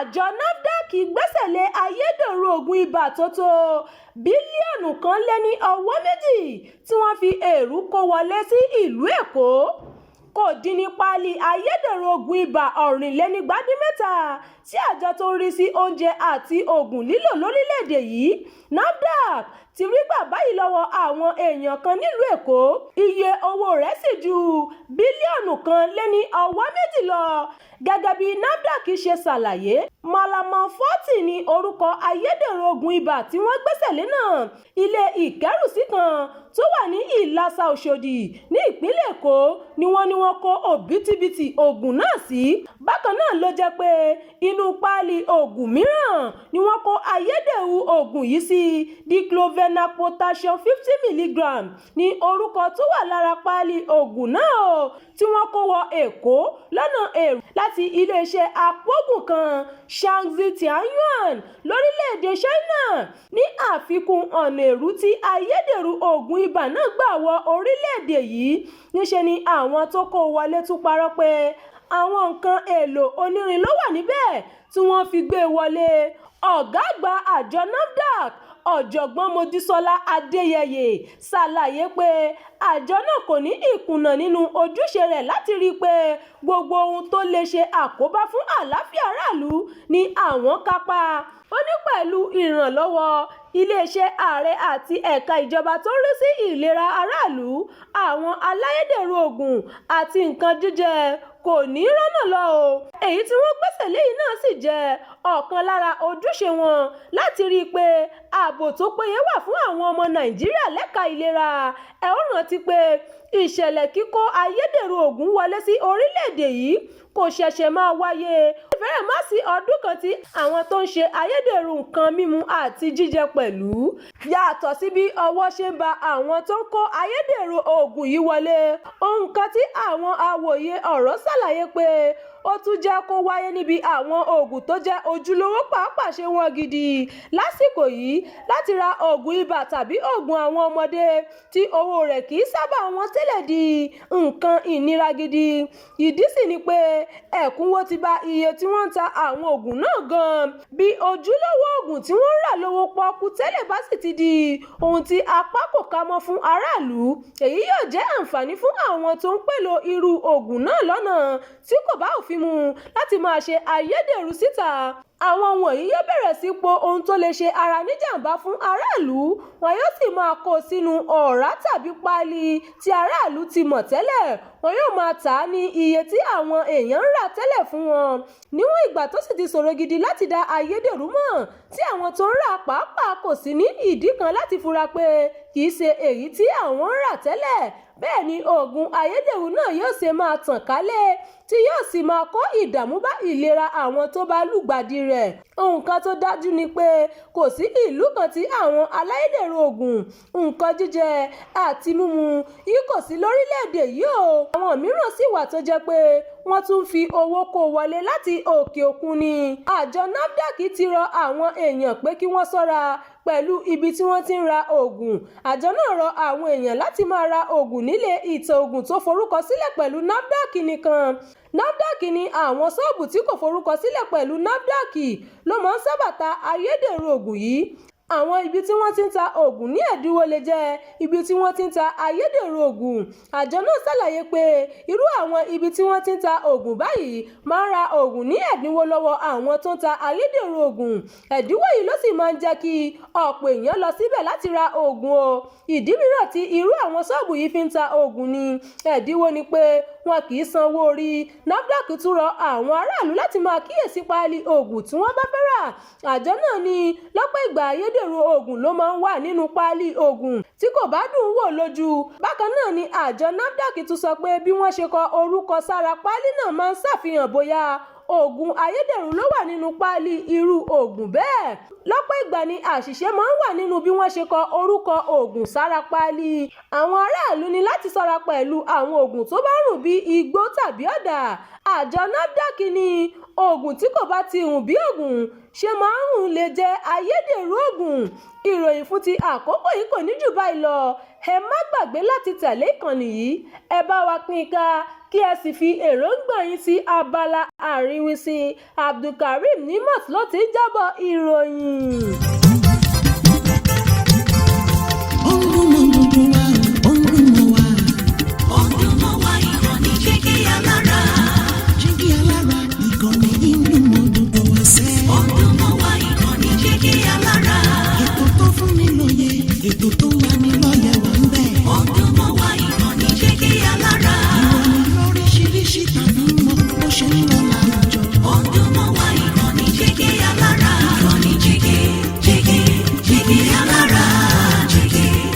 Àjọ NAFDAC gbẹ́sẹ̀ lé ayédèrú oògùn ibà tó tó bílíọ̀nù kan lé ní ọwọ́ méjì tí wọ́n fi ẹrù kó wọlé sí ìlú Èkó. Kò dín ní páálí ayédèrú oògùn ibà 227 tí àjọ tó ń rí sí oúnjẹ àti oògùn lílò lórílẹ̀‐èdè yìí, NAFDAC, ti rí gbà báyìí lọ́wọ́ àwọn èèyàn kan nílùú Èkó. Iye owó rẹ̀ sì ju bílíọ̀nù kan lé ní ọwọ́ méjì lọ. Gẹ́gẹ́ bí NAFDAC ṣe ṣàlàyé, Malamon 40 ní orúkọ ayédèrú oògùn ibà tí wọ́n gbẹ́sẹ̀ lé náà. Ilé ìkẹ́rùsí kan tó wà ní Ìlasa, Ọ̀ṣọ́dì ní ìpínlẹ̀ Èkó ni wọ́n ní wọ́n kó òbítíbitì oògùn náà sí. Bákan náà ló jẹ́ pé inú páálí oògùn mìíràn ni wọ́n kó ayédèrú oògùn yìí sí. Diclofenac potassium 50 mg ní orúkọ tó wà lára páálí oògùn náà o, tí wọ́n kó wọ Èkó lọ́nà èrú láti iléeṣẹ́ apòògùn kan, Shaanxi Tianyuan, lórílẹ̀‐èdè China. Ní àfikún ọ̀nà èrú tí ayédèrú oògùn ibà náà gbà wọ orílẹ̀‐èdè yìí, níṣẹ́ ni àwọn tó kó o wọlé tún parọ́ pé àwọn nǹkan èèlò onírin ló wà níbẹ̀ tí wọ́n fi gbé e wọlé. Ọ̀gá àgbà àjọ NAFDAC, Ọ̀jọ̀gbọ́n Mojísọ́lá Adéyẹyẹ, ṣàlàyé pé àjọ náà kò ní ìkùnà nínú ojúṣe rẹ̀ láti rí i pé gbogbo ohun tó lè ṣe àkóbá fún àlàáfíà aráàlú ní àwọn kápá. Ó ní pẹ̀lú ìrànlọ́wọ́ iléeṣẹ́ ààrẹ àti ẹ̀ka ìjọba tó ń rí sí ìlera aráàlú, àwọn aláyédèrú oògùn àti nǹkan jíjẹ kò ní í rọ́nà lọ o. Èyí tí wọ́n gbẹ́sẹ̀ lé yìí náà sì jẹ́ ọ̀kan lára ojúṣe wọn láti rí i pé ààbò tó péye wà fún àwọn ọmọ Nàìjíríà lẹ́ka ìlera. Ẹ ó rántí pé ìṣẹ̀lẹ̀ kíkó ayédèrú oògùn wọlé sí orílẹ̀-èdè yìí kò ṣẹ̀ṣẹ̀ máa wáyé. Ó fẹ́rẹ̀ má sí ọdún kan tí àwọn tó ń ṣe ayédèrú nǹkan mímu àti jíjẹ pẹ̀lú. Yàtọ̀ sí bí ọwọ́ ṣe ń ba àwọn tó ń kó ayédèrú oògùn yìí wọlé, ohun kan tí àwọn awòye ọ̀rọ̀ ṣàlàyé pé ó tún jẹ́ kó wáyé níbi àwọn oògùn tó jẹ́ ojúlówó pàápàá ṣe wọ́n gidi lásìkò yìí. Láti ra oògùn ibà tàbí oògùn àwọn ọmọdé tí owó rẹ̀ kì í sábà wọ́n tẹ́lẹ̀ di nǹkan ìnira gidi. Ìdí sì ni pé ẹ̀kúnwó ti bá iye tí wọ́n ń ta àwọn oògùn náà gan-an. Bí ojúlówó oògùn tí wọ́n ń rà lówó pọ́ọ́kú tẹ́lẹ̀ bá sì ti di ohun tí apá kò ká mọ́ fún aráàlú, èyí yóò jẹ́ àǹfààní fún àwọn tó ń pèlò irú oògùn náà lọ́nà tí kò bá òfin mu láti máa ṣe ayédèrú síta. Àwọn wọ̀nyí yóò bẹ̀rẹ̀ sí po ohun tó lè ṣe ara níjàǹbá fún aráàlú, wọn yóò sì máa kó o sínú ọ̀rá tàbí páálí tí aráàlú ti mọ̀ tẹ́lẹ̀. Wọn yóò máa tà á ní iye tí àwọn èèyàn ń rà tẹ́lẹ̀ fún wọn. Níwọ̀n ìgbà tó sì ti ṣòro gidi láti dá ayédèrú mọ̀, tí àwọn tó ń rà pàápàá kò sì ní ìdí kan láti fura pé kì í ṣe èyí tí àwọn ń rà tẹ́lẹ̀, bẹ́ẹ̀ ni oògùn ayédèrú náà yóò ṣe máa tàn kálẹ̀ tí yóò sì máa kó ìdààmú bá ìlera àwọn tó bá lùgbàdì rẹ̀. Nǹkan tó dájú ni pé kò sí ìlú kan tí àwọn aláyédèrú oògùn, nǹkan jíjẹ àti mímu yìí kò sí lórílẹ̀‐èdè yìí o. Àwọn mìíràn sì wà tó jẹ́ pé wọ́n tún ń fi owó kó wọlé láti òkè òkun ni. Àjọ NAFDAC ti rọ àwọn èèyàn pé kí wọ́n ṣọ́ra pẹ̀lú ibi tí wọ́n ti ń ra oògùn. Àjọ náà rọ àwọn èèyàn láti máa ra oògùn nílé ìta oògùn tó forúkọ sílẹ̀ pẹ̀lú NAFDAC nìkan. NAFDAC ní àwọn ṣọ́ọ̀bù tí kò forúkọ sílẹ̀ pẹ̀lú NAFDAC ló máa ń sábà ta ayédèrú oògùn yìí. Àwọn ibi tí wọ́n ti ń ta oògùn ní ẹ̀dínwó lè jẹ́ ibi tí wọ́n ti ń ta ayédèrú oògùn. Àjọ náà ṣàlàyé pé irú àwọn ibi tí wọ́n ti ń ta oògùn báyìí máa ń ra oògùn ní ẹ̀dínwó lọ́wọ́ àwọn tó ń ta ayédèrú oògùn. Ẹ̀dínwó yìí ló sì máa ń jẹ́ kí ọ̀pọ̀ èèyàn lọ síbẹ̀ láti ra oògùn o. Ìdí mìíràn tí irú àwọn ṣọ́ọ̀bù yìí fi ń ta oògùn ní ẹ̀dínwó ni pé wọn kì í sanwó orí. NAFDAC tún rọ àwọn aráàlú láti máa kíyèsí páálí oògùn tí wọ́n bá fẹ́ rà. Àjọ náà ní lọ́pọ̀ ìgbà, ayédèrú oògùn ló máa ń wà nínú páálí oògùn tí kò bá dùn wò lójú. Bákan náà ni àjọ NAFDAC tún sọ pé bí wọ́n ṣe kọ orúkọ sára páálí náà máa ń ṣàfihàn bóyá oògùn ayédèrú ló wà nínú páálí irú oògùn bẹ́ẹ̀. Lọ́pọ̀ ìgbà ni àṣìṣe máa ń wà nínú bí wọ́n ṣe kọ orúkọ oògùn sára páálí. Àwọn aráàlú ní láti ṣọ́ra pẹ̀lú àwọn oògùn tó bá rùn bí igbó tàbí ọ̀dà. Àjọ NAFDAC ní oògùn tí kò bá ti rùn bí oògùn ṣe máa ń rùn lè jẹ́ ayédèrú oògùn. Ìròyìn fún ti àkókò yìí kò ní jù báyìí lọ. Ẹ má gbàgbé láti tẹ̀lé ìkànnì yìí, ẹ bá wa pín in ká. Kí ẹ sì fi èròǹgbà yín sí abala àríwísí. Abdulkareem Nimot ló ti ń jábọ̀ ìròyìn.